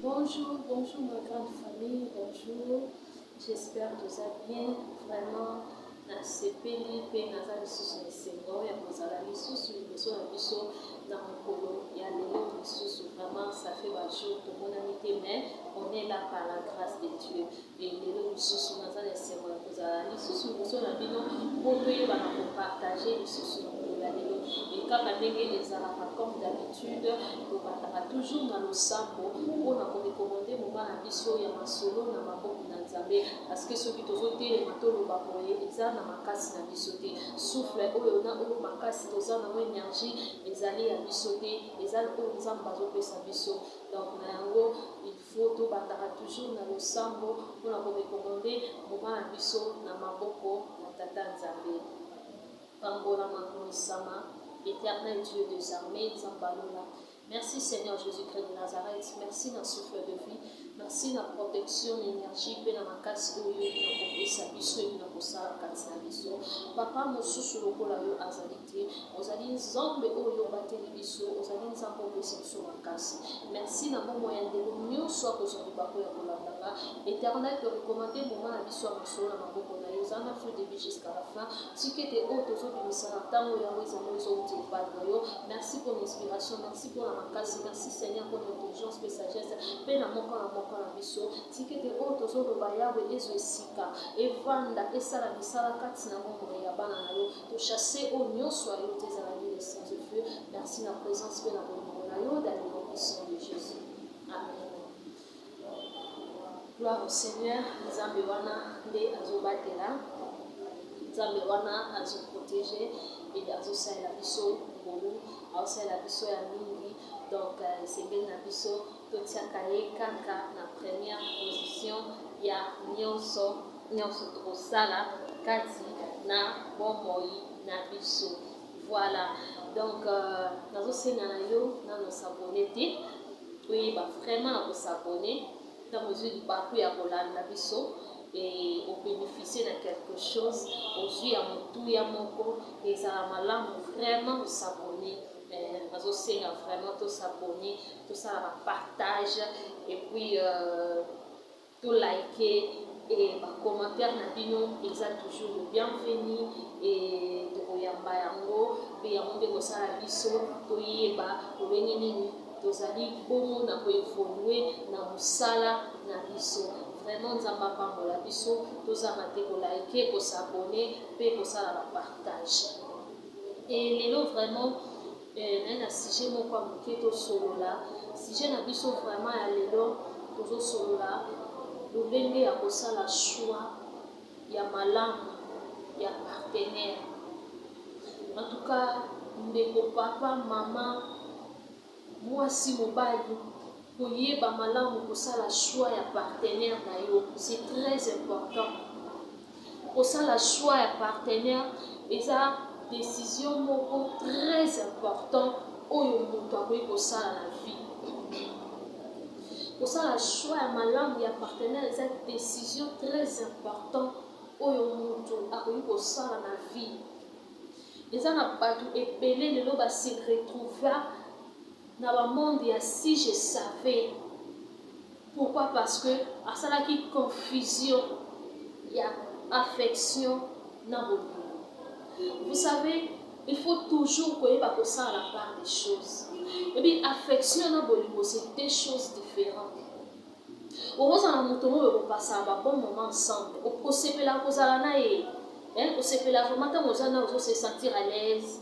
Bonjour, bonjour ma grande famille, bonjour. J'espère que vous allez bien. Vraiment, nasepeli mpe naza lisusu na esengo ya kozala lisusu liboso na biso na mokolo ya lelo lisusu. Vraiment, ça fait ba jours tomonani te, mais on est là par la grâce de Dieu. Et lelo lisusu naza na esengo ya kozala lisusu liboso na bino mpo toyeba na kopartager lisusu na mokolo ya lelo. E kaka ndenge ezalaka, comme d'habitude, tobandaka toujours na losambo mpona korecommander moment na biso ya masolo na maboko na Nzambe, parce que soki tozotelema, toloba boye, eza na makasi na biso te. Souffle oyo na oyo makasi toza nango, énergie ezali ya biso te, eza oyo Nzambe azopesa biso. Donc na yango, il faut tobandaka toujours na losambo mpona korecommander moment na biso na maboko na Tata Nzambe. Pambolama, kumisama, Éternel Dieu des armées, Nzambe alola. Merci Seigneur Jésus-Christ de Nazareth. Merci na souffle de vie. Merci na protection, na énergie mpe na makasi oyo na kopesa biso epi na kosala kati na biso. Papa, mosusu lokola yo azali te. Ozali Nzambe oyo obateli biso, ozali Nzambe opesi biso makasi. Merci na bomoi ya ndeko nyonso akozwa libaku ya kolanda nga. Éternel, torecommander moment na biso ya masolo na maboko na yo. Ozala na biso début jusqu'à la fin. Tika ete oyo tozobimisa na ntango yango ezali ezouti epai na yo. Merci pour l'inspiration, merci pour la makasi, merci Seigneur pour l'intelligence mpe sagesse mpe na moko na moko na biso. Tika ete oyo tozoloba, Yawe, ezwa esika evanda, esala misala kati na bomoi ya bana na yo. Tochasse oyo nyonso ya yo te, ezala nini sans feu. Merci na présence mpe na bolingo na yo, dans le nom puissant de Jésus, amen. Gloire au Seigneur. Nzambe wana nde azobatela, Nzambe wana azoprotéger e azosalela biso ngolu, azosalela biso ya mingi. Donc esengeli na biso totiaka ye kaka na première position ya nyonso nyonso tokosala kati na bomoi na biso. Voilà, donc nazosenga na yo, nano s'abonner te, toyeba vraiment na kos'abonner. Ntango ozwi libaku ya kolanda biso e obénéficie na quelque chose, ozwi ya motuya moko, ezala malamu vraiment os'abonner. Nazosenga vraiment tos'abonner, tosala bapartage et puis toliker e bacommentaire na bino eza toujours le bienvenu e tokoyamba yango mpe yango nde kosala biso toyeba lolenge nini tozali bongo na koévoluer na mosala na biso. Vraiment, Nzambe apambola biso. Tozanga te koliker, kos'abonner mpe kosala bapartage. E lelo vraiment naye na sujet moko ya moke tosolola. Sujet na biso vraiment ya lelo, tozosolola lolenge ya kosala choix ya malamu ya partenaire. En tout cas, ndeko, papa, mama, mwasi, mobali, koyeba malamu kosala choix ya partenaire na yo, c'est très important. Kosala choix ya partenaire eza décision moko très important oyo moto akoki kosala na vie. Kosala choix ya malamu ya partenaire eza décision très important oyo moto akoki kosala na vie. Eza na bato ebele lelo base retrouva na bamonde ya "si je savais". Pourquoi? Parce que asalaki confusion ya affection na bolingo. Vous savez, il faut toujours koyeba kosala la part des choses. Et puis affection na bolingo, c'est deux choses différentes. Okozala moto moko, okopasaka babon moment ensemble, osepela kozala na ye, osepela vraiment ntango oza na, ozose sentir à l'aise,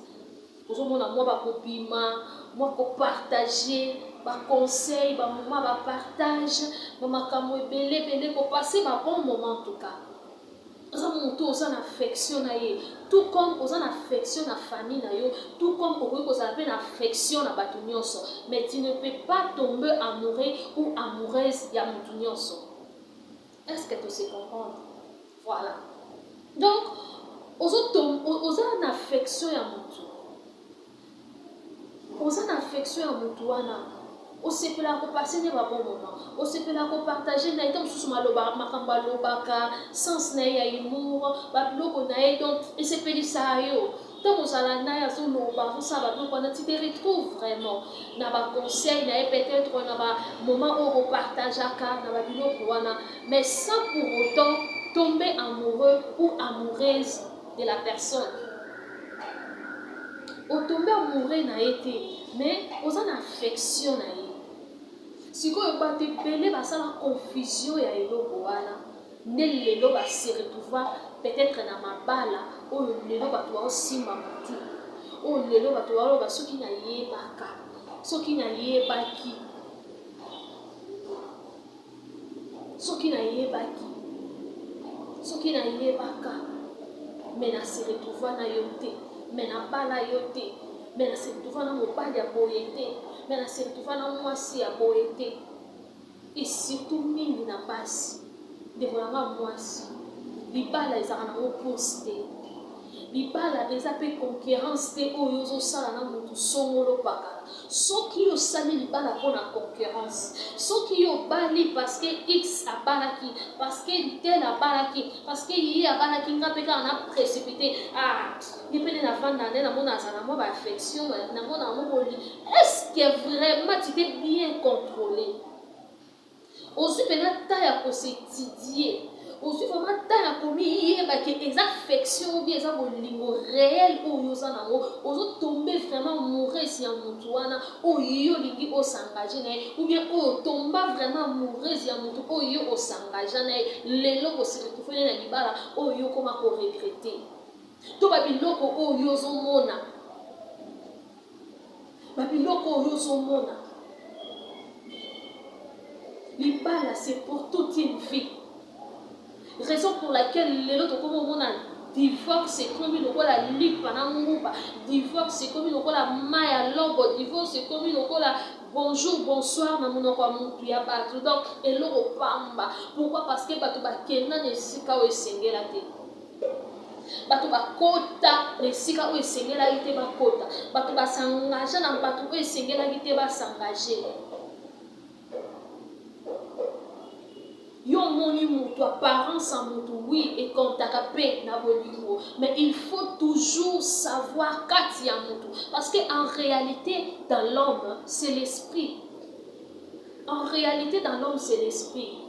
ozomona mwa bakobima, mwa kopartager baconseil, bamoment, bapartage bamakambo ebele ebele, kopasser babon moment. En tout cas, oza moto oza na affection na ye, tout comme oza na affection na famille na yo, tout comme okoki kozala mpe na affection na bato nyonso, mais tu ne peux pas tomber amoureux ou amoureuse ya moto nyonso. Est ce que to se comprendre? Voilà, donc oza na affection ya motu, oza na affection ya motu wana, osepelaka kopasser nde babon moment, osepelaka kopartager na ye, ta mosusu maloba, makambo alobaka, sens na ye ya humour, babiloko na ye, donc esepelisaka yo. Ntango ozala na ye, azoloba, azosala babiloko wana, tu te retrouves vraiment na baconseil na ye, peut-être na bamoment oyo bopartageaka na babiloko wana, mais sans pour autant tomber amoureux ou amoureuse de la personne. Otombe amoureux na ye te, mais oza na affection na ye. Sikoyo bato ebele basala confusion ya eloko wana, nde lelo ba se retrouva peut-être na mabala oyo lelo bato baosimba motu, oyo lelo bato baoloba: "Soki nayebaka, soki nayebaki, soki nayebaki, soki nayebaka, mais na se retrouva na yo te, mais nabala yo te, mais na se retrouva na mobali ya boye te, mais na se retrouva na mwasi ya boye te." Et surtout mingi na basi, ndeko na nga mwasi, libala ezalaka nango course te, libala eza mpe concurrence te oyo ozosala na motu songolo pakala. Soki osali libala mpona concurrence, soki yo obali parce que X abalaki, parce que tel abalaki, parce que ye abalaki, nga mpe kaka na précipité, ah, ye mpe nde navanda, nde namona aza na mwa baaffection, namona yango boli, est ce que vraiment tu t'es bien contrôlé? Ozwi mpenza temps ya kos'étudier? Ozwi vraiment temps ya komiyeba ke eza affection ou bien eza bolingo réel oyo oza nango, ozotombe vraiment amoureuse ya motu wana oyo yo olingi os'engage na ye, ou bien oyo otomba vraiment amoureuse ya motu oyo yo os'engage na ye, lelo kose retrouve na libala oyo yo okoma koregretter, to babiloko oyo ozomona, babiloko oyo ozomona? Libala, c'est pour toute une vie, raison pour laquelle lelo tokomi omona divorce ekomi lokola lipa na nguba, divorce ekomi lokola mai ya lobo, divorce ekomi lokola bonjour bonsoir na monoko ya motu ya bato. Donc eloko pamba. Pourquoi? Parce que bato bakenda na esika oyo esengela te, bato bakota na esika oyo esengelaki te bakota, bato bas'engage na bato oyo esengelaki te bas'engage. Yo omoni moto, apparence ya moto, oui, ekontaka mpe na bolingo, mais il faut toujours savoir kati ya moto, parce que en réalité dans l'homme, c'est l'esprit. En réalité, dans l'homme, c'est l'esprit,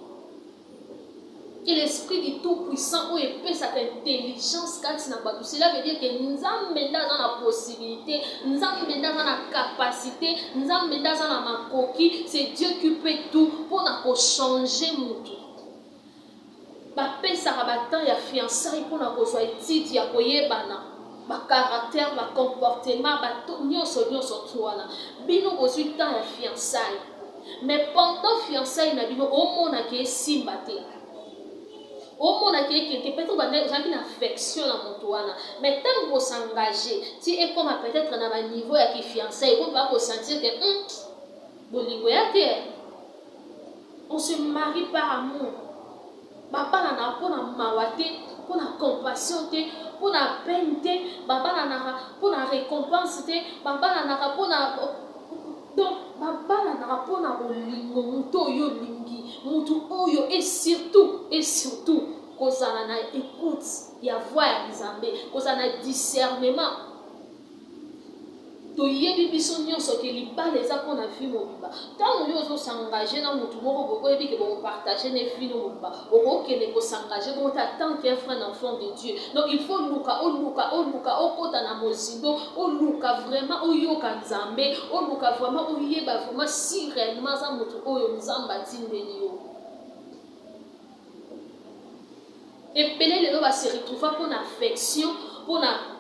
et l'esprit du tout puissant oyo epesaka intelligence kati na bato. Cela veut dire que Nzambe nde aza na possibilité, Nzambe nde aza na capacité, Nzambe nde aza na makoki. C'est Dieu qui peut tout mpona kochanger motu. Bapesaka batemps ya fiançailles mpona kozwa étude ya koyebana bacaractère, bacomportement, bato nyonso nyonso tu wana. Bino bozwi temps ya fiançailles, mais pendant fiançailles na bino, omonaka esimba te, omonaki ekende. Peut-être ozalaki na affection na moto wana, mais ntango bos'engage ti ekóma peut-être na baniveau ya kifiançailles, ekomi bakosentir ke bolingo ya te. On se marie par amour. Babalanaka mpona mawa te, mpona compassion te, mpona peine te, babalanaka mpona récompense te, babalanaka mpona, donc babalanaka mpona bolingo. Motu oyo olingi, motu oyo, et surtout kozala na écoute ya voix ya Nzambe, kozala na discernement. Toyebi biso nyonso ke libala eza mpona vie mobimba. Ntango yo ozos'engage na motu moko boye, oyebi ke bokopartage na vie no mobimba, okokende kos'engage bongo te en tant qu'un frère, enfant de Dieu. Donc il faut luka, oluka, oluka, okota na mozindo, oluka vraiment oyoka Nzambe, oluka vraiment oyeba vraiment si réellement aza motu oyo Nzambe atindeli yo. Ebele lelo base retrouva mpona affection, mpona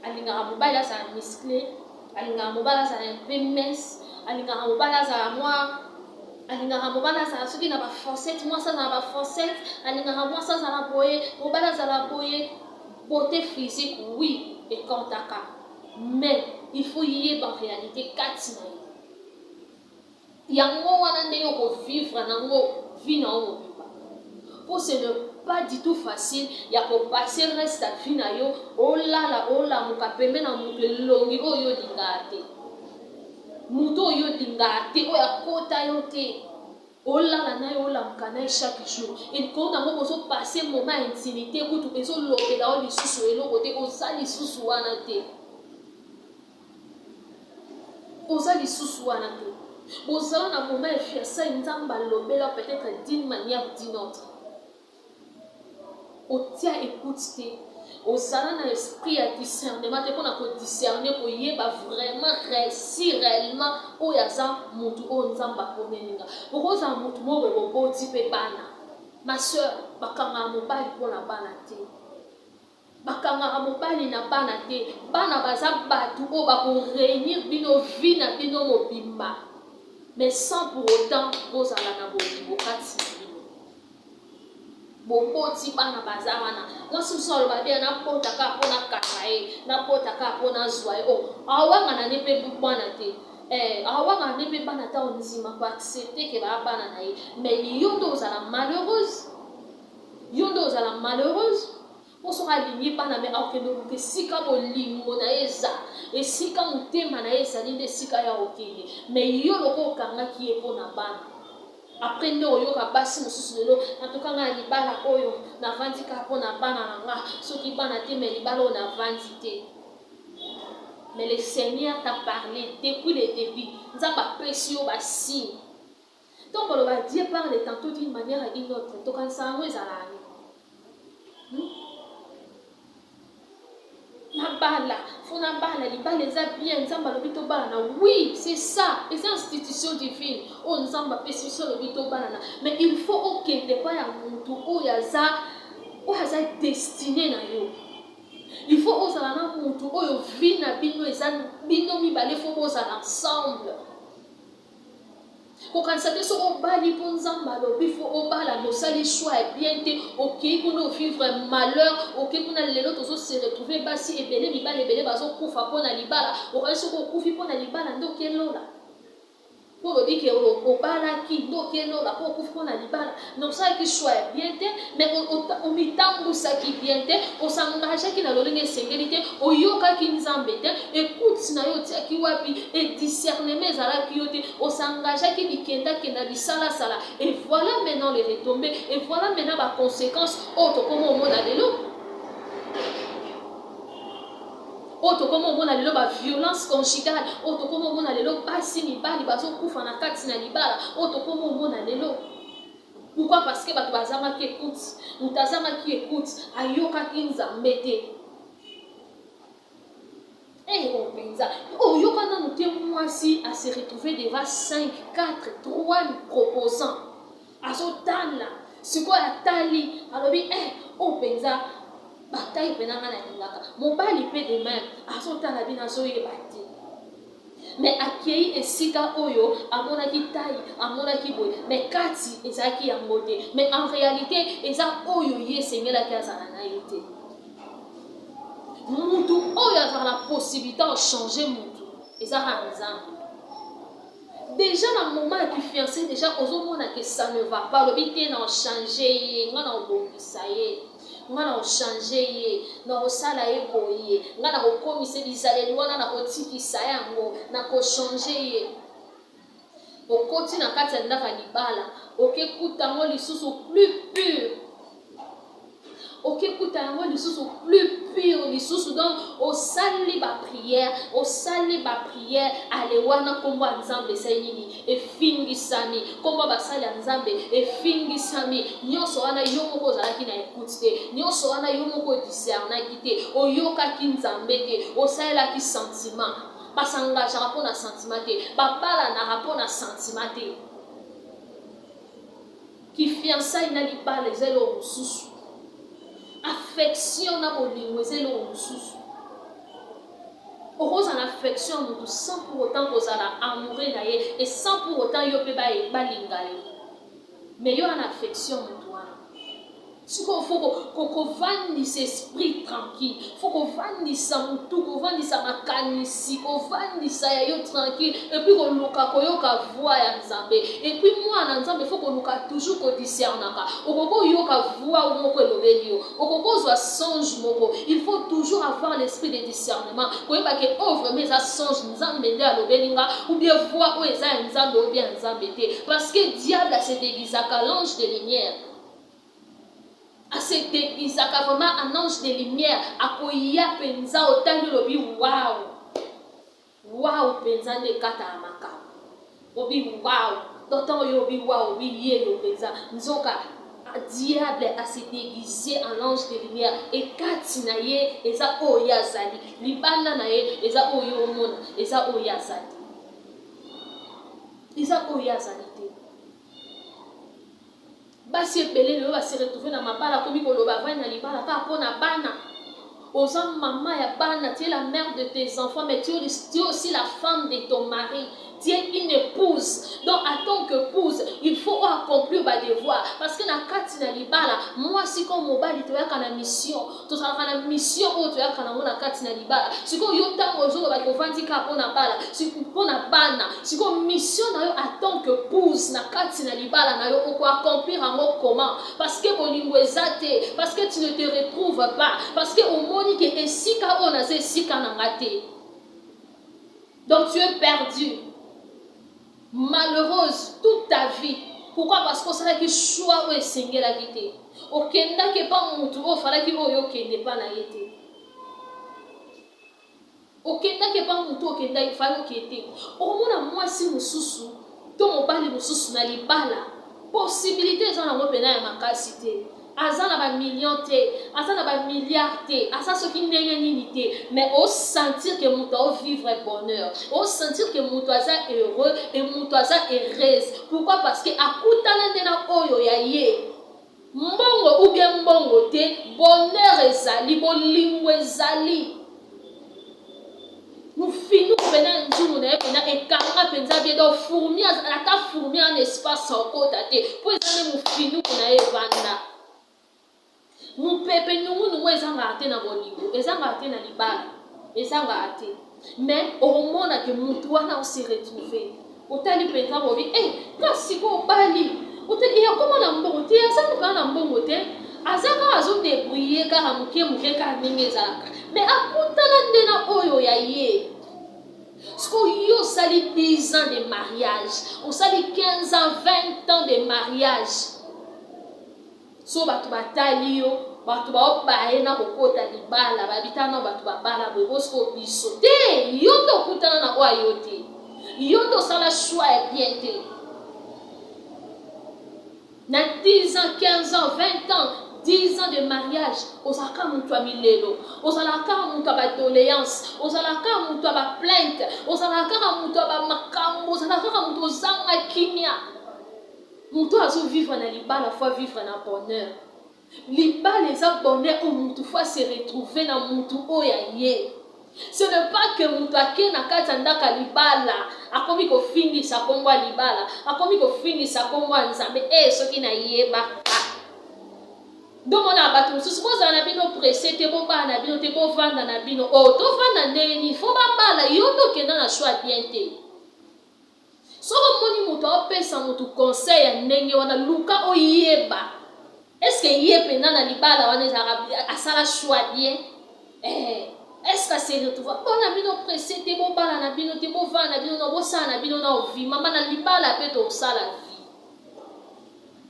alingaka mobali azala musclé, alingaka mobali azala un peu mince, alingaka mobali azala mwa, alingaka mobali azala soki na bafourchette, mwasi azala na bafourchette, alingaka mwasi azala boye, mobali azala boye. Beauté physique, oui, ekontaka, mais il faut yeba réalité kati na ye. Yango wana ndenge okovivre nango vie na yo mobimba, po ce n'est pas du tout facile ya kopasser reste ya vie na yo, olala, olamuka pembe na moto elongi oyo olingaka te, moto oyo olingaka te, oyo akota yo te. Olala na ye, olamuka na ye chaque jour, e likolo na yango bozo passer moment ya intimite, kutu ezolobela yo lisusu eloko te. Oza lisusu wana te, oza lisusu wana te. Bozala na moment ya fiançailles, Nzambe alobela peut-être d'une manière ou d'une autre, otia écoute te, ozala na esprit ya discernement te mpona kodiscerne, koyeba vraiment si réellement oyo aza motu oyo Nzambe aponeli nga. Okozala motu moko boboti mpe bana. Ma soeur, bakangaka mobali mpona bana te, bakangaka mobali na bana te. Bana baza bato oyo bakoréunir bino vie na bino mobimba, mais sans pour autant bozala na bolingo kati na bino. Boboti bana, baza wana. Mwasi mosusu aloba bien: "Nabota kaka mpo nakanga ye, nabota kaka mpo nazwa ye." O awangana ne mpe mwana te, awangana ne mpe bana ta ondima koaccepter ke baa bana na ye. Mais yo nde ozala malheureuse, yo nde ozala malheureuse, mpo soki alingi bana me akokende oluka esika bolingo na ye eza, esika motema na ye ezali, nde esika ya kokende. Mais yo loko okangaki ye mpo na bana, après nde oyoka basi mosusu lelo: "Antuka ngai ya libala oyo navandi kaka mpo na bana na nga, soki bana te, me libala oyo navandi te." Mais le Seigneur t'a parlé depuis le début. Nzambe apesi yo basigne. Ntongo baloba Dieu parle tantôt d'une manière à une autre, tokanisa yango ezalaka nini? Nabala, faut nabala, libala eza bien, Nzambe alobi tobalana. Oui, c'est ça, eza institution divine oyo Nzambe apesi biso, alobi tobalana. Mais il faut okende epai ya motu oyo aza destiné na yo. Il faut ozala na motu oyo vie na bino eza bino mibale, faut bozala ensemble. Kokanisa te soki obali mpo Nzambe alobi faut obala, osali choix ya bien te, okei kuna ovivre malheur. Okei kuna, lelo tozose retrouver basi ebele, mibale ebele bazokufa mpo na libala. Okanisi soki okufi mpo na libala nde okelola? Mpo olobi ke obalaki nde okelola mpo okufi mpo na libala? Mais osalaki choix ya bien te, mais omitambwisaki bien te, os'engageaki na lolenge esengeli te, oyokaki Nzambe te. Écoute na yo otiaki wapi? E discernement ezalaki yo te, os'engageaki bikendakenda, bisalasala, et voilà maintenant les retombées, et voilà maintenant baconséquence oyo tokoma omona lelo, oyo tokoma omona lelo, baviolence conjugale oyo tokoma omona lelo, basi mibali bazokufa na kati na libala oyo tokoma omona lelo. Pourquoi? Parce que bato bazangaki écoute. Moto azangaki écoute, ayokaki Nzambe te. Oyo mpenza oyoka nanu te. Mwasi ase retrouve devant 5, 4, 3 proposants, azotala sikoyo, atali, alobi: "Eh, oyo mpenza batai mpenza ngai nalingaka." Mobali mpe de même, azotala bino, azoyeba te, mais akei esika oyo amonaki tai, amonaki boye, mais kati ezalaki yango te. Mais en réalité eza oyo ye esengelaki azala na ye te. Mutu oyo azala na possibilité achanger mutu eza kaka Nzambe. Déjà na moment ya kifiancé, déjà ozomona ke ça ne va pas, olobi te: "Na ochanger ye, nga na obongisa ye, nga na ochanger ye, na kosala ye boye, nga na kokomisa bizaleli wana, na kotikisa yango, na kochanger ye." Okoti na kati ya ndako ya libala, okekuta yango lisusu plus pur, okekuta yango lisusu plus pur lisusu. Donc osali baprière, osali baprière, ale wana nkombo ya Nzambe esali nini? Efingisami. Nkombo ya basali ya Nzambe efingisami. Nyonso wana yo moko ozalaki na écoute te, nyonso wana yo moko odiscernaki te, oyokaki Nzambe te, osalelaki sentiment. Bas'engageaka mpo na sentiment te, babalanaka mpo na sentiment te. Kifiançailles na libala eza eloko mosusu, affection na bolingo eza eloko mosusu. Okozala na affection ya motu sans pour autant kozala amoureux na ye, et sans pour autant yo mpe balinga yo, mais yo wana affection motu wana. Sikoyo faut kovandisa esprit tranquille, faut kovandisa mutu, kovandisa makanisi, kovandisa ya yo tranquille, et puis koluka koyoka voix ya Nzambe. Et puis mwana Nzambe faut koluka toujours kodiscernaka. Okoki koyoka voix moko elobeli yo, okoki kozwa songe moko. Il faut toujours avoir l'esprit de discernement, koyeba ke oyo oh, vraiment eza songe Nzambe nde alobeli nga, ou bien voix oyo eza ya Nzambe ou bien ya Nzambe te, parce que diable a se déguisaka l'ange de lumière. A se deguisaka vraiment en ange de lumière, akoya penza otangi olobi waouh. Waouh penza nde ekataka makambo. Obi waouh. Donc ntango yo obi waouh, obi yeyo penza. Nzoka diable a se déguiser en ange de lumière et kati na ye eza oyo ye azali, libanda na ye eza oyo yo omona, eza oyo ye azali. Eza oyo ye azali te. Basi ebele lelo ba se retrouver na mabala akomi koloba avandi na libala kaka mpo na bana. Oza mama ya bana, tu es la mère de tes enfants mais tu es aussi la femme de ton mari. Tu es une épouse. Donc en tant qu'épouse, il faut accomplir ba devoir parce que na kati na libala, mwasi comme mobali toyaka na mission. Tozalaka na mission oyo toyaka nango na kati na libala. Sikoyo yo ntango ozoloba ke ovandi kaka mpo na bala, mpo na bana, sikoyo mission na yo en tant que épouse na kati na libala na yo oko accomplir yango comment? Parce que bolingo eza te, parce que tu ne te retrouves pas, parce que omoni ke esika oyo naza esika na nga te. Donc tu es perdu, malheureuse toute ta vie. Pourquoi? Parce que osalaki choix oyo esengelaki te. Okendaki epa mutu oyo falaki oyo okende epa na ye te. Okendaki epa mutu okendaki fali okende te. Okomona mwasi mosusu to mobali mosusu na libala, possibilité eza nango mpena ya makasi te. Aza na ba millions te, aza na ba milliards te, aza soki ndenge nini te, mais o sentir que moto ao vivre bonheur, o sentir que moto aza heureux et moto aza heureuse. Pourquoi? Parce que akutana nde na oyo ya ye. Mbongo ou bien mbongo te, bonheur ezali, bolingo ezali. Mufinu pena nzungu na ye pena ekanga penza bien, donc fourmi ata fourmi en espace okota te po eza nde mufinuku na ye evanda. Mupepe nungunungu ezangaka te na bolingo, ezangaka te na libala, ezangaka te. Mais okomona ke mutu wana o se retrouver. Otali penza bobi eh kasi ko obali otali eh akoma na mbongo te, aza kaka na mbongo te, aza kaka azo débrouiller kaka moke moke kaka ndenge ezalaka, mais akutana nde na oyo ya ye. Sikoyo yo osali 10 ans de mariage, osali 15 ans, 20 ans de mariage, so bato batali yo, bato baobaye na kokota libala, babita na bato babala boye, bosiko biso te, yo nde okutana na oyo yo te, yo nde osala choix ya bien te. Na 10 ans, 15 ans, 20 ans, 10 ans de mariage, ozalaka moto ya milelo, ozalaka moto ya ba doléance, ozalaka moto ya ba plainte, ozalaka moto ya ba makambo, ozalaka moto ozanga kimia. Moto azo vivre na libala faut vivre na bonheur. Libala eza bonheur oyo mutu faut se retrouver na mutu oyo ya ye. Ce n'est pas que mutu ake na kati ya ndako ya libala akomi kofingisa kombo ya libala, akomi kofingisa kombo ya Nzambe. Eh, soki nayebaka. Ndomona bato mosusu bozala na bino presse te, bobala na bino te, bovanda na bino. Oh, tovanda ndenge nini? Faut babala, yo nde okenda na choix bien te. Soki omoni moto aopesa moto conseil ya ndenge wana, luka oyeba est-ce que ye mpenza na libala wana ezalaka asala choix bien? Eh, est-ce que ase retrouve? Bona bino presse te, bobala na bino te, bovanda na bino na bosala na bino na vie. Mama, na libala mpe tosala vie.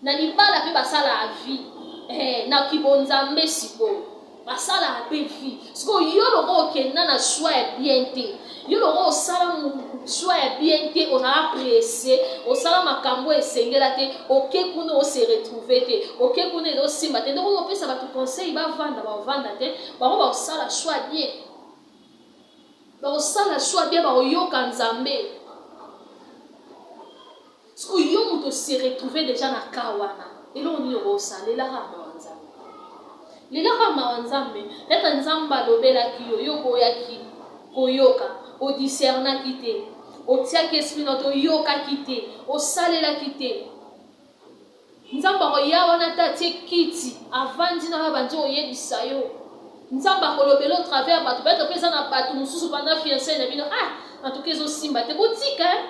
Na libala mpe basalaka vie. Eh, na kibonzambe sikoyo basalaka mpe vie. Sikoyo yo loko okenda na choix ya bien te, yo loko osala choix ya bien te, ozala presse, osala makambo esengela te, oke kuna ose retrouver te, oke kuna ezosimba te. Ndoko opesa bato conseil bavanda, bavanda te, bango bakosala choix bien, bakosala choix bien, bakoyoka Nzambe. Sikoyo yo moto se retrouver dejà na cas wana, eloko nini okosala? Lelaka mawa Nzambe, lelaka mawa Nzambe. Peut-être Nzambe alobelaki yo, yo oboyaki koyoka, odiscernaki te, otiaki esprit na yo te, oyokaki te, osalelaki te. Nzambe akoya wana ata atie kiti avandi na yo abandi koyebisa yo. Nzambe akolobela au travers bato, peut-être pe eza na bato mosusu pendant fiançailles na bino, ah en tout cas ezosimba te, botika hein.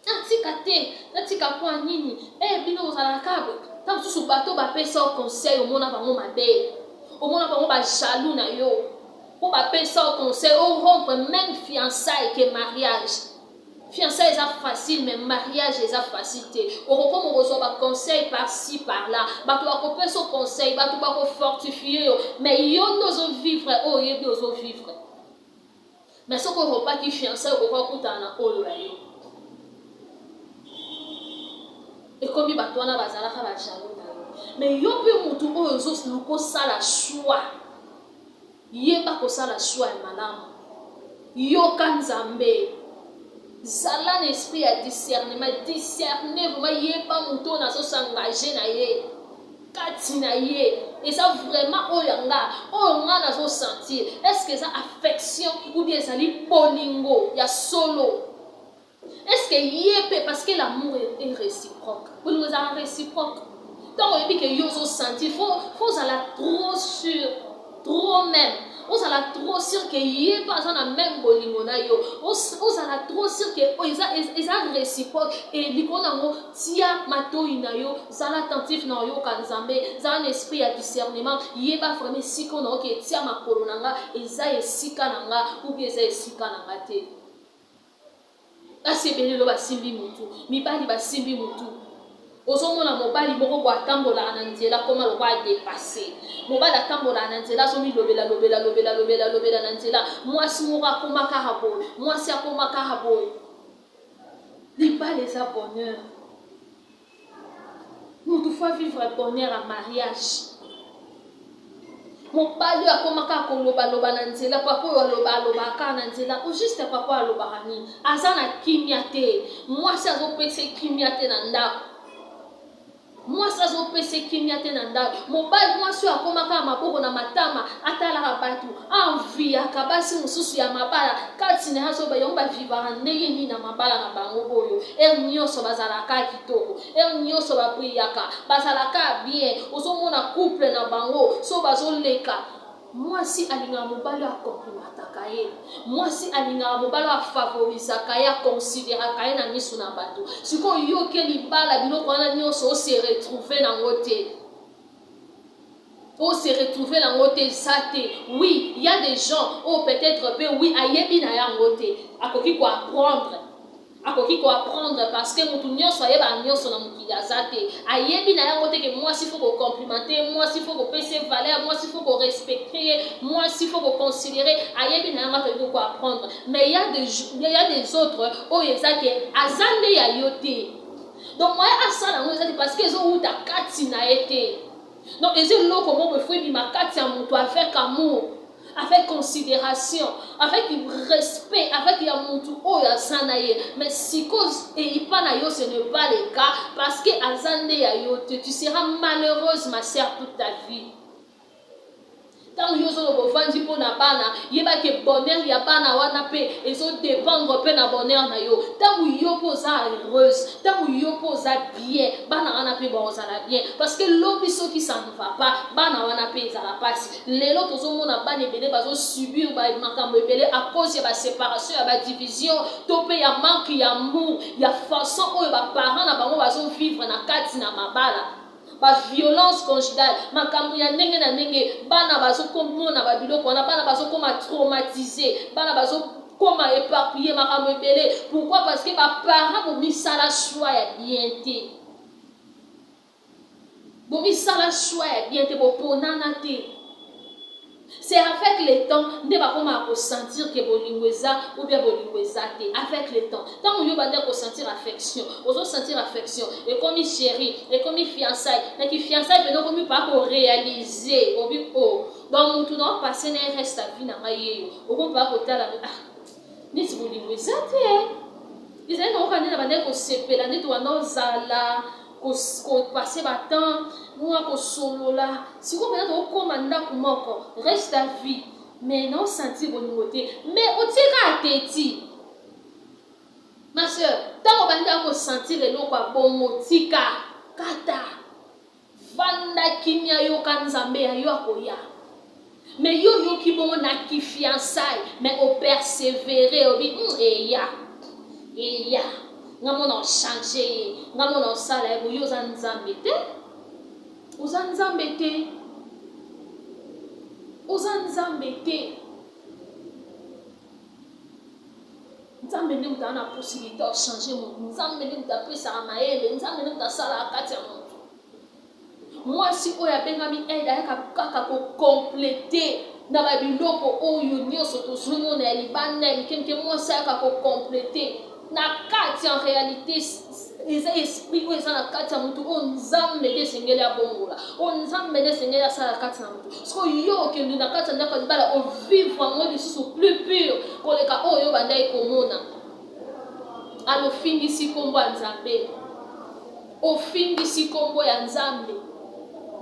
Natika te, natika mpo ya nini? Eh bino bozalaka kaka boye. Ntango mosusu bato bapesa yo conseil omona bango mabe, omona bango ba jaloux na yo mpo bapesa yo conseil o rompre meme fiançailles que mariage. Fiançailles eza facile mais mariage eza facile te. Okokoma okozwa ba conseil par ci par là, bato bakopesa yo conseil, bato bako fortifier yo mais yo nde ozo vivre oyo oyebi ozo vivre. Mais soki oropaki fiançailles okoki okutana na oyo ya yo. Ekomi bato wana bazalaka ba jaloux na yo. Mais yo mpe mutu oyo ozoluka osala choix, yeba kosala choix ya malamu. Yoka Nzambe. Zala na esprit ya discernement, discerner vraiment, yeba mutu oyo nazo s'engager na ye. Kati na ye eza vraiment oyo ya nga, oyo nga nazo sentir, est ce que eza affection ou bien ezali bolingo ya solo? Est ce que ye pe, parce que l'amour est reciproque, bolingo ezalaka reciproque. Tango oyebi que yo ozo sentir, faut faut ozala trop sur, trop meme, ozala trop sur que ye pe aza na meme bolingo na yo, ozala trop sur que eza eza reciproque et likolo na yango tia matoyi na yo, zala attentif na oyoka Nzambe, zala na esprit ya discernement, yeba vraiment esika oyo nakoki etia makolo na nga eza esika na nga ou bien eza esika na nga te. Basi ebele lelo basimbi mutu, mibali basimbi mutu. Ozomona mobali moko boye atambolaka na nzela akoma lokola a depasse. Mobali atambolaka na nzela azomilobela lobela lobela lobela lobela na nzela. Mwasi moko akoma kaka boye, mwasi akoma kaka boye. Libala eza bonheur. Mutu faut vivre bonheur ya mariage. Mobali oyo akoma kaka koloba loba na nzela, papa oyo aloba alobaka kaka na nzela, au juste papa oyo alobaka nini? Aza na kimia te. Mwasi azopesa ye kimia te na ndako. Mwasi azopesa ye kimia te na ndako. Mobali mwasi oyo akoma kaka maboko na matama, atalaka bato, enviaka basi mosusu ya mabala kati na ye azoba yango bavivaka ndenge nini na mabala na bango oyo heure nyonso bazalaka kitoko, heure nyonso ba brillaka, bazalaka bien, ozomona couple na bango so bazoleka. Mwasi alingaka mobali oyo acomplimentaka ye, mwasi alingaka mobali oyo afavorisaka ye, aconsideraka ye na miso na bato. Sikoyo yo oke libala biloko wana nyonso o se retrouver nango te. O se retrouver nango te eza te. Oui, il ya des gens oyo peut-etre pe oui ayebi na yango te, akoki ko apprendre. Akoki ko apprendre parce que mutu nionso ayebaka nionso na mokili aza te. Ayebi na yango te que mwasi faut ko complimenter ye, mwasi faut kopesa ye valeur, mwasi faut ko respecter ye, mwasi faut ko considerer, ayebi na yango akoki ko apprendre. Mais il ya des il ya des autres oyo eza que aza nde ya yo te. Donc moyen asala yango eza te parce que ezo wuta kati na ye te. Donc eza eloko moko boye faut ebima kati ya mutu avec amour, avec consideration, avec respect, avec ya mutu oyo aza na ye. Mais sikoyo epa na yo ce n'est pas le cas parce que aza nde ya yo te. Tu seras malheureuse ma sœur toute ta vie. Tango yo ozoloba ovandi mpo na bana, yeba ke bonheur ya bana wana mpe ezo dependre mpe na bonheur na yo. Tango yo mpe oza heureuse, tango yo mpe oza bien, bana wana mpe bakozala bien. Parce que lobi soki ça ne va pas, bana wana mpe ezala pasi. Lelo tozomona bana ebele bazo subir ba makambo ebele à cause ya ba separation, ya ba division to mpe ya manque ya amour, ya façon oyo ba parents na bango bazo vivre na kati na mabala. Ba violence conjugale, makambo ya ndenge na ndenge, bana bazo komona ba biloko wana, bana bazo koma traumatise, bana bazo koma eparpille, makambo ebele. Pourquoi? Parce que ba parents bomisala choix ya bien te. Bomisala choix ya bien te, boponana te. C'est avec le temps nde bakomaka ko sentir que bolingo eza ou bien bolingo eza te. Avec le temps. Tango yo obandi ko sentir affection, ozo sentir affection, ekomi cherie, ekomi fiançailles, na ki fiançailles pena okomi pa ko realiser, obi oh, donc mutu nao passer na ye reste ya vie na ngai yeyo, okomi pa kotala ah, neti bolingo eza te. Ezali na oka nde na bandaki kosepela nde tobanda ozala ko passer ba temps mua kosolola sikoyo penza tokokoma ndaku moko reste à vie mais nao sentir bolingo te mais otie kaka teti ma soeur ntango obandi ko sentir eloko ya bongo tika. Kata. Vanda kimia yoka Nzambe ya yo akoya. Mais yo oyoki bongo na ki fiançailles mais o perseverer obi hum eya eya nga mona o changer ye nga mona osala ye boye oza Nzambe te oza Nzambe te oza Nzambe te. Nzambe nde moto aza na possibilité ya changer moto. Nzambe nde moto apesaka mayele. Nzambe nde moto asalaka kati ya moto. Mwasi oyo abengami aide ayaka kaka ko completer na ba biloko oyo nyonso tozomona ya libanda ya mike mike. Mwasi ayaka ko completer na kati, en realite eza esprit oyo eza na kati ya moto oyo Nzambe nde esengeli abongola, oyo Nzambe nde esengeli asala kati na moto. Sikoyo yo okende na kati ya ndako ya libala ovivre yango lisusu plus pur koleka oyo yo obandaki komona. Alofingisi nkombo ya Nzambe. Ofingisi nkombo ya Nzambe.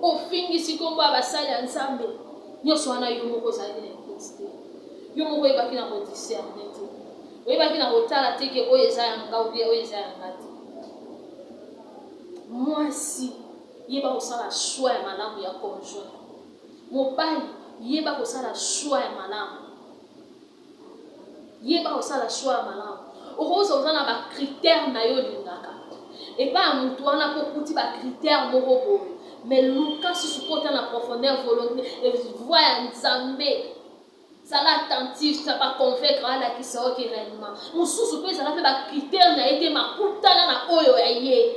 Ofingisi nkombo ya basali ya Nzambe. Nyonso wana yo moko ozalaki na écoute te. Yo moko oyebaki na kodiscerne te. Oyebaki na kotala te ke oyo eza ya nga ou bien oyo eza ya nga te. Mwasi, yeba kosala choix ya malamu ya conjoint. Mobali, yeba kosala choix ya malamu. Yeba kosala choix ya malamu. Okoki oza na ba critères na yo olingaka. Epai ya mutu wana po okuti ba critères moko boye. Mais luka susu kota na profondeur volonté voix ya Nzambe. Zala attentif na ba convaincre alakisa yo ke réellement. Mosusu pe ezala pe ba critères na ye te makutana na oyo ya ye.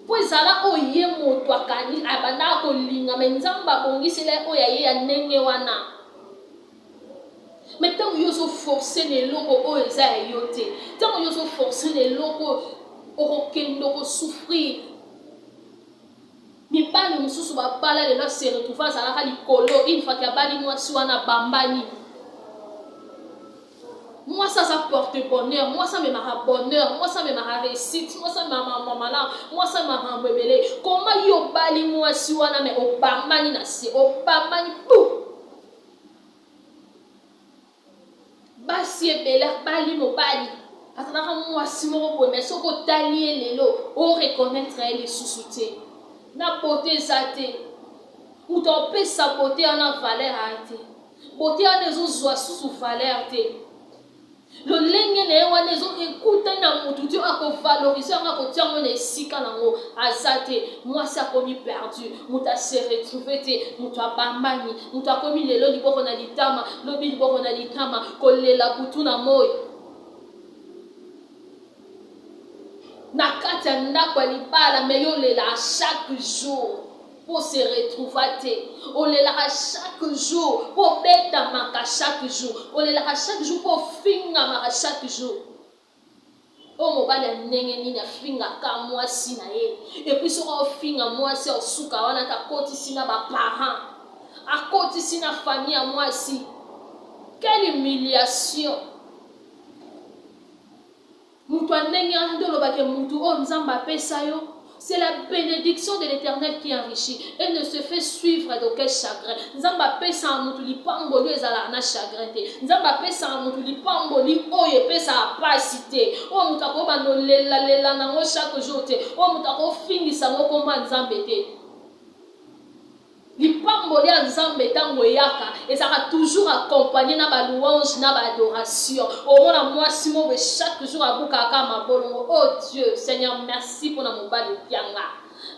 Po ezala oyo ye moto akani abandaka kolinga mais Nzambe abongisela ye oyo ya ye ya ndenge wana. Mais tango yo ozo forcer na eloko oyo eza ya yo te, tango yo ozo forcer na eloko oyo okokende oko souffrir. Mibali mosusu babala lelo a se retrouver azalaka likolo une fois que abali mwasi wana abambani. Mwasi aza porte bonheur, mwasi amemaka bonheur, mwasi amemaka réussite, mwasi amemaka makambo malamu, mwasi amemaka makambo ebele. Comment yo obali mwasi wana mais obambani na se, obambani bu. Basi ebele abali mobali azalaka mwasi moko boye mais soki otali ye lelo o reconnaitre ye lisusu te na beauté eza te moto apesa beauté wana valeur aya te beauté wana ezozwa susu valeur te Lolenge na ye wana ezo ekutani na mutu te oyo ako valoriser yango akotia yango na esika na yango aza te. Mwasi akomi perdu, mutu a se retrouver te, mutu abambani, mutu akomi lelo liboko na litama, lobi liboko na litama, kolela butu na moyi. Na kati ya ndako ya libala mais yo olelaka chaque jour po se retrouva te. Olelaka chaque jour po obetamaka chaque jour. Olelaka chaque jour po ofingamaka chaque jour. Oyo mobali ya ndenge nini afingaka mwasi na ye? Et puis soki ofinga mwasi osuka wana te akotisi na ba parents, akotisi na famille ya mwasi. Quelle humiliation! Mutu ya ndenge wana nde oloba ke mutu oyo Nzambe apesa yo? C'est la benediction de l'Eternel qui enrichit et ne se fait suivre d'aucun chagrin. Nzambe apesaka mutu lipamboli oyo ezalaka na chagrin te. Nzambe apesaka mutu lipamboli oyo epesaka pasi te. Oyo mutu akobanda olela lela nango chaque jour te. Oyo mutu akofingisa yango kombo ya Nzambe te. Lipamboli ya Nzambe tango eyaka ezalaka toujours accompagne na ba louange na ba adoration. Omona mwasi moko boye chaque jour abukaka kaka mabolongo oh Dieu Seigneur merci pona mobali opia nga.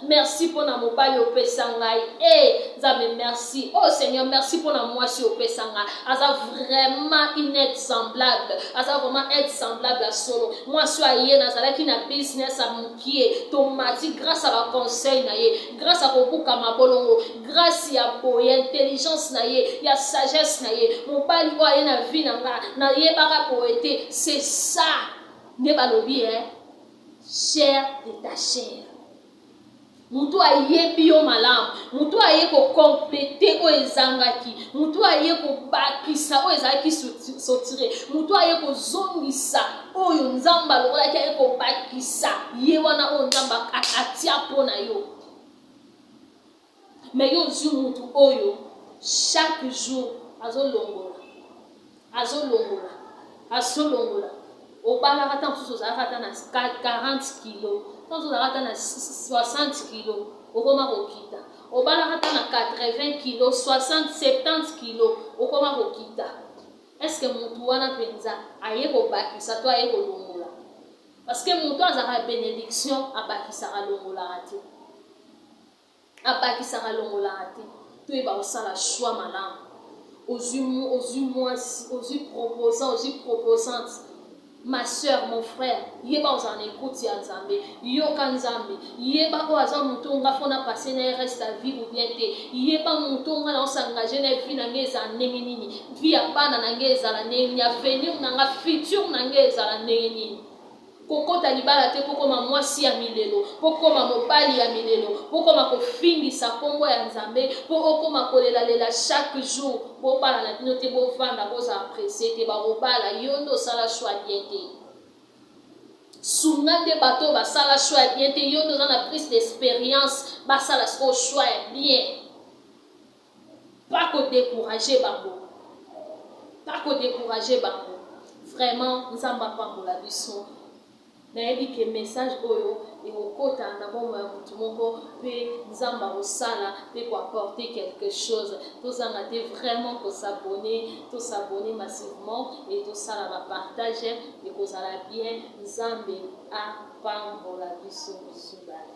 Merci pona mobali opesa ngai eh Nzambe merci. Oh Seigneur merci pona mwasi opesa nga. Aza vraiment une aide semblable. Aza vraiment aide semblable ya solo. Mwasi oyo aye nazalaki na business ya mukie tomati grâce à ba conseil na ye. Grace akobuka mabolongo grace ya boye intelligence na ye ya sagesse na ye mobali oyo aye na vie na nga nayebaka boye te c'est ça nde balobi eh chair de ta chair moto ayebi yo malamu moto aye kokomplete oyo ezangaki moto aye kobakisa oyo ezalaki sotire moto aye kozongisa oyo nzambe alongolaki aye kobakisa ye wana oyo nzambe atia mpo na yo me yo ozwi motu oyo chaque jour azolongola azolongola azolongola obalaka ntango mosusu ozalaka ata na 40 kilo. Ntango ozalaka ata na 60 kilo, okoma kokita. Obalaka ata na 80 kilo, 60, 70 kilo, okoma kokita. Est-ce que mutu wana mpenza aye kobakisa to aye kolongola? Parce que mutu azalaka benediction, abakisaka, alongolaka te. Abakisaka, alongolaka te. Toyeba kosala choix malamu. Ozwi ozwi mwasi, ozwi proposant, ozwi proposante. Ma soeur, mon frère, yeba ozala na écoute ya Nzambe. Yoka Nzambe. Yeba oyo aza moto nga faut na passer na ye reste ya vie ou bien te. Yeba moto nga na s'engager na vie na ngai ezala ndenge nini. Vie ya bana na ngai ezala ndenge nini. Avenir na nga, futur na ngai ezala ndenge nini. Kokota libala te pokoma mwasi ya milelo, pokoma mobali ya milelo, pokoma kofingisa nkombo ya Nzambe, mpo okoma kolelalela chaque jour. Bobala na bino te, bovanda, bozala pressé te. Bakobala yo nde osala choix bien te. Sunga nde bato oyo basala choix ya bien te. Yo nde oza na prise d'expérience, basala sikoyo choix ya bien. Pas kodécourager bango, pas kodécourager bango. Vraiment, Nzambe apambola biso. Nayebi ke message oyo ekokota na bomoi ya motu moko, mpe Nzambe akosala mpe koapporter quelque chose. Tozanga te vraiment kos'abonner, tos'abonner massivement et tosala bapartage, ekozala bien. Nzambe apambola biso. Biso bye.